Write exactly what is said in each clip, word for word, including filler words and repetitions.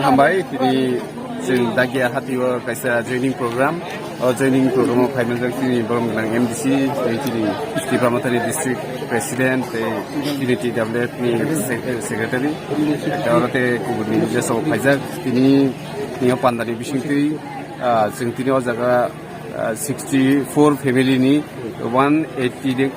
Hambai, tini chwng Dagia hatio kaisa joining program. O joining program o phaimajak chini borom gwnang M D C, tei chini Tipra Mothani district president, tei chini T W F ni se-, secretary. Oro tei kubuni jesok phaijak, tini, tini o pandani bisingtwi, ah, chwng tini o jaga ah, sixty four family ni one eighty de,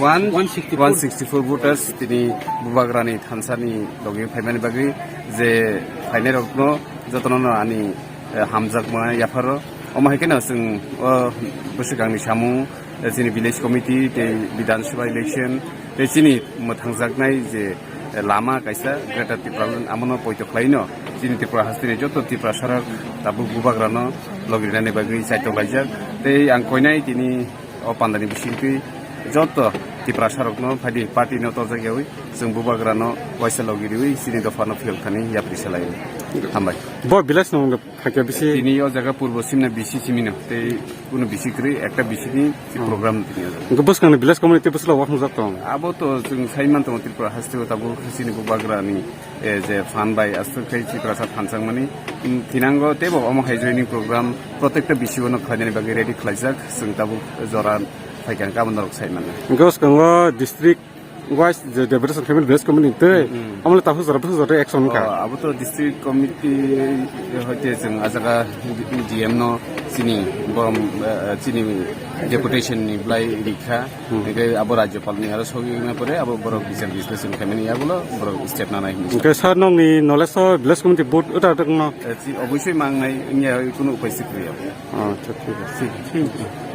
one, one sixty four. One sixty four voters tini Bubagrani thansani logi phaimani bagwi je phainai rokno jotono no ani, eh, hamjakma yapharo. Omo hai kheno chwng o bwswkangni samung, eh, chini village committee tei Bidhan Sabha election tei chini mwthangjaknai je lama kaisa Greater Tipraland, amono poito khlaino chini Tripura hasteni joto Tiprasarok tabuk Bubagrano logi rinani bagwi chaitok laijak. Tei ang koinai tini o pandani bisingtwi joto Tiprasarokno phaidi party no torjak yawi chwng Bubagrano waisa logi riwi chini dophano phiyok thani yapri salai. Hambai. Bo village no Hakhe bisi tini o jaga purbo simna bisi simino, tei kuno bisi kwrwi, ekta bisi ni si program tini o jaga. Hwnkhe bwskangni village committee bwswk wakhungjak tong? Abo to chwng sai man tongo Tripura haste o tabuk chini Bubagrani, eh, je phan bai aswk khai Tiprasa phanchangmani, mm, thinango teibo omo hai joining program protekta bisi o no khlainani bagwi ready khlaijak, chwng tabuk jora phaikha hwnkhe abo norok sai mano. Hwnkhe bwskango district wise je deliberation khaimani village committee tei, mm, amole tahu jora bwswk jora action wngkha. Oh, abo to district committee hoite chwng a jaga D M no chini borom, eh, chini deputation ni blai rikha. Hmm. Hingke abo rajyopal ni aro sogwi wngna pore abo borok bichar bisleshon khaimani yagulo borok step nanai hinwi. Hingke sir nokni knowledge o village committee vote uta uta wngno? Eh, chi-, obosoi mangnai wngya, kunu upai si kwrwi abo. Oh, acha, thik ase. Thik, thik.